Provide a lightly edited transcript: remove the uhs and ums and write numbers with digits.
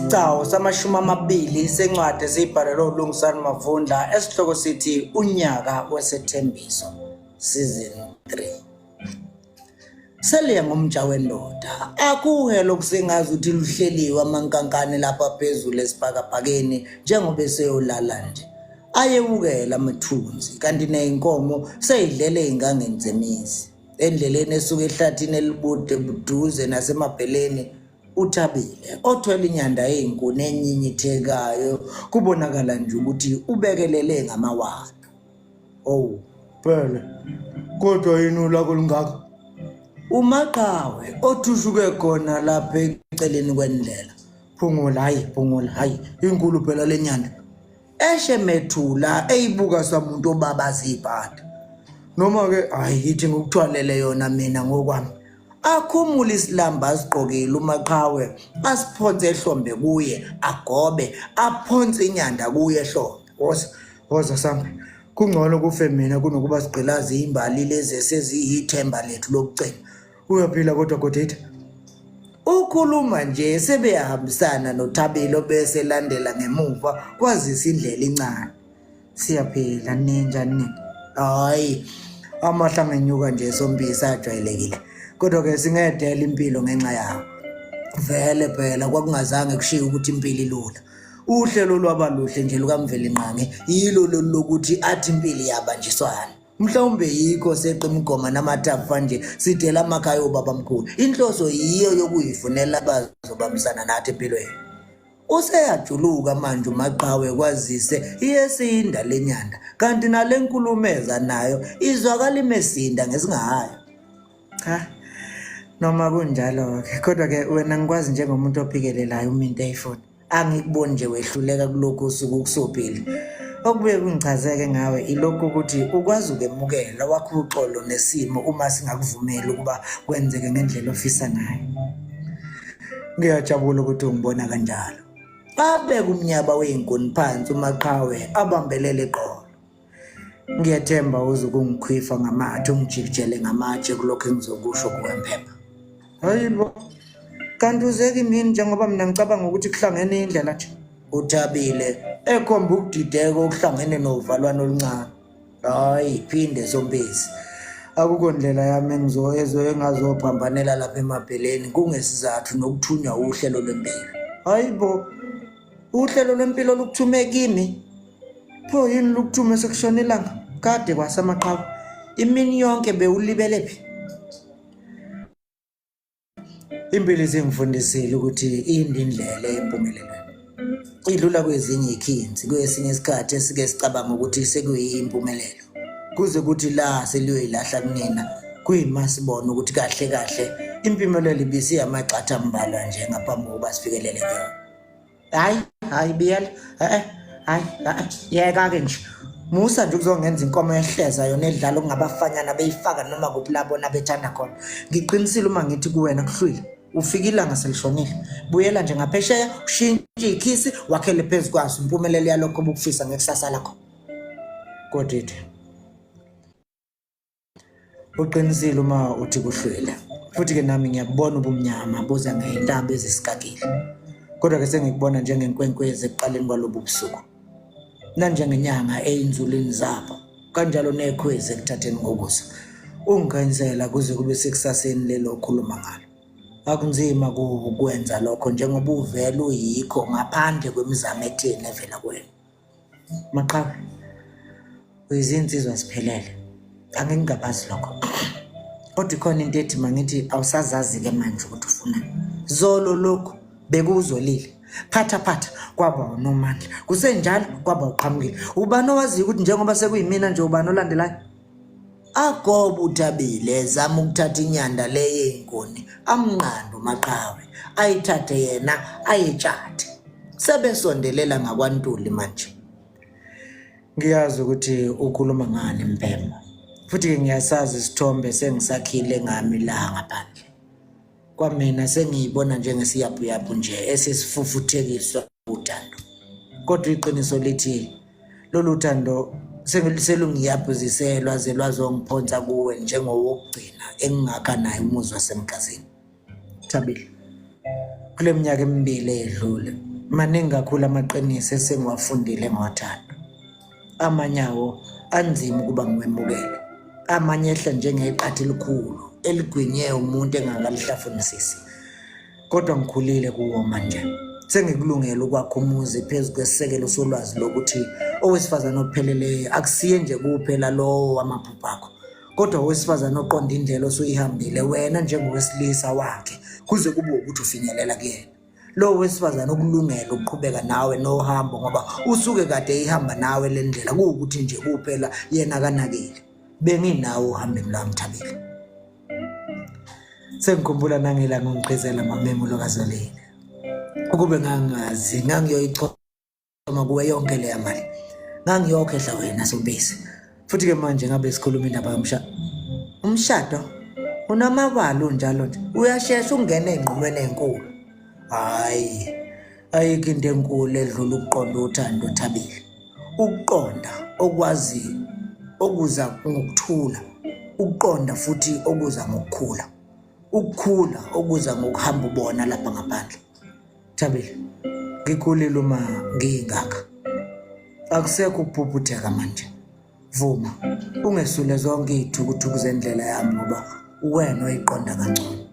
Isigcawu samashumi amabili sencwadi esiyibhalelwe uLungisani Mavundla esihloko sithi Unyaka Wesethembiso Season 3. Seliya ngomja wendoda akuhe lokusengazi ukuthi luhleliwe amankankane lapha phezulu esibhakabhakeni njengoba eseyolala nje. Ayewukela amathunzi kanti neyinkomo seyidlele ey'ngangeni zemizi. Endleleni esuka ehlathini elibude buduze nasemabheleni uThabile othwele inyanda eyinkuni enyinyithekayo kubonakala nje ukuthi ubekelele ngamawala. Owu, Bhele, kodwa yini ulaka olungaka? UMaqhawe othushuke khona lapha eceleni kwendlela. Phungula, hayi, phungula, hayi, inkulu phela le nyanda. Eshe methula eyibuka samuntu obabaza ibhadi. Noma-ke hhayi yithi ngikuthwalele yona mina ngokwami. Akhumule isilamba asigqokile uMaqhawe asiphonse ehlombe kuye agobe aphonse inyanda kuye ehlombe. Woza, woza sambe. Kungcono kufe mina kunokuba sigqilaze imbali lezi eseziyithemba lethu lokugcina. Uyaphila kodwa Godide? Ukhuluma nje sebeyahambisana noThabile obese landela ngemuva kwazise indlela incane. Siyaphila ninjani nina? Hayi, amahla ngenyuka nje sombisa ajwayelekile. Kodwa ke singedela impilo ngenxa yawo. Vele phela kwakungazange kushiye ukuthi impilo ilula. Uhlelo lwaba luhle nje lukaMvelinqangi yilo lolu lokuthi athi impilo iyabanjiswana. Mhlawumbe yikho seqa imigoma namathafa nje sidela amakhaya obabamkhulu. Inhloso yiyo yokuyifunela abazobambisana nathi empilweni. Useyajuluka manje uMaqhawe kwazise iyesinda lenyanda kanti nale nkulumo eza nayo izwakala imesinda ngesingahayo. Cha noma kunjalo-ke kodwa-ke wena ngikwazi njengomuntu ophikelelayo uma into eyifuna. Angikuboni nje wehluleka kulokhu osuke ukusobhile. Okubuye kungichazeke ngawe ilokhu ukuthi ukwazi ukwemukela wakho uxolo nesimo uma singakuvumeli ukuba kwenzeke ngendlela ofisa ngayo. Ngiyajabula ukuthi ungibona kanjalo. Abeke umnyaba wey'nkuni phansi uMaqhawe abambelele eqolo. Ngiyethemba uzukungikhwifa ngamathe ungijikijele ngamatshe kulokhu engizokusho kuwe Mphepha. Hayibo. Kanti uze kimini njengoba mina ngicabanga ukuthi kuhlangene indlela nje. Uthabile ekhomba ukudideka okuhlangene novalwane oluncane. Hayi phinde sompisi. Akukho ndlela yami engizo engazophambanela lapha emabheleni kungesizathu nokuthunywa uhlelo lwempilo. Hayibo. Uhlelo lwempilo lukuthume kimi. Pho yini lukuthume sekushona ilanga? Kade kwasamaqhawe. Imini yonke bewulibele phi? Impilo isingifundisile ukuthi inde indlela empumelelweni. Idlula kwezinye ikhinsi kwesinye isikhathi esike sicabanga ukuthi sekuyimpumelelo. Kuze kuthi la seliyoyilahla kunina kuyima sibona ukuthi kahle kahle impumelelo ibisiyamagxatha ambalwa nje ngaphambi kokuba sifikelele kuyona. Hayi, hayi biyela. Eh, hayi, hayi, yeka ke nje. Musa nje ukuzongenza inkomo yehleza yona edlala okungabafanyana beyifaka noma kuphi labona bethanda khona. Ngiqinisile uma ngithi kuwena kuhlwile. Ufika ilanga selishonile. Buyela nje ngaphesheya, ushintshe ikhisi, wakhele phezu kwaso impumelelo yalokho obukufisa ngekusasa lakho. Kodwa Uqinisile uma uthi kuhlwile. Futhi-ke nami ngiyabubona ubumnyama buza ngey'ntaba ezisikakile. Kodwa-ke sengikubona njengenkwenkwezi ekuqaleni kwalobu busuku. Nanjengenyanga ey'nzulwini zabo, kanjalo nekhwezi ekuthatheni kokusa. Ungikhanyisela kuze kube sekusaseni lelo okhuluma ngalo. Akunzima ukwenza lokho njengoba uvele uyikho ngaphandle kwemizamo etheni evela kuwena. Maqhawe, uyizinsizwa ziphelele. Angingabazi lokho. Kodwa ikhona into ethi mangithi awusazazi-ke manje ukuthi ufunani. Zolo lokhu bekuzolile. Phatha phatha kwaba uNomandla. Kusenjalo kwaba uqhamukile. Ubani owaziyo ukuthi njengoba sekuyimina nje ubani olandelayo? Agobe uThabile ezama ukuthatha inyanda le yeyinkuni amnqande uMaqhawe ayithathe yena ayitshathe. Sebesondelela ngakwaNtuli manje. Ngiyazi ukuthi ukhuluma ngani Mphemba. Futhi-ke ngiyasazi isithombe sengisakhile ngami la ngaphandle. Kwamina sengiyibona njengesiyabhuyabhu nje esisifufuthekiswa uthando. Kodwa iqiniso lithi lolu thando selungiyabhuzise lwaze lwazongiphonsa kuwe njengowokugcina engingakha naye umuzi wasemgazini. Thabile, kule minyaka emibili eyedlule. Maningi kakhulu amaqiniso esengiwafundile ngothando. Amanye awo anzima ukuba ngiwemukele. Amanye ehla njengeqatha elikhulu eligwinye umuntu engakalihlafunisisi. Kodwa ngikhulile kuwo manje. Sengikulungele ukwakha umuzi phezu kwesisekelo solwazi lokuthi owesifazane opheleleyo akusiye nje kuphela lowo wamaphupho akho kodwa owesifazane oqonda indlela osuyihambile wena njengowesilisa wakhe kuze kube ukuthi ufinyelela kuyena. Lo wesifazane ukulungela ukuqhubeka nawe nohambo ngoba usuke kade ihamba nawe le ndlela kuwukuthi nje kuphela yena kanakile. Benginawe ohambeni lwami Thabile. Sengikhumbula nangelanga ungiqhizela mamemulo kaZolile. Ukube ngangazi ngangiyoyichoma Uma kuwe yonke leya mali ngangiyokhehla wena sompisi. Futhi-ke manje ngabe sikhuluma indaba yomshado. Umshado unamabala unjalo nje, uyashesha ukungena ey'nqumweni ey'nkulu. Hhayi, ayikho into enkulu edlula ukuqonda uthando Thabile. Ukuqonda okwazi okuza ngokuthula, ukuqonda futhi okuza ngokukhula, ukukhula okuza ngokuhamba ubona lapha ngaphandle. Thabile, ngikhulile uma ngiyingaka. Akusekho ukuphuphutheka manje. Vuma, ungesule zonke iy'thukuthuku zendlela yami ngoba uwena oyiqonda kangcono.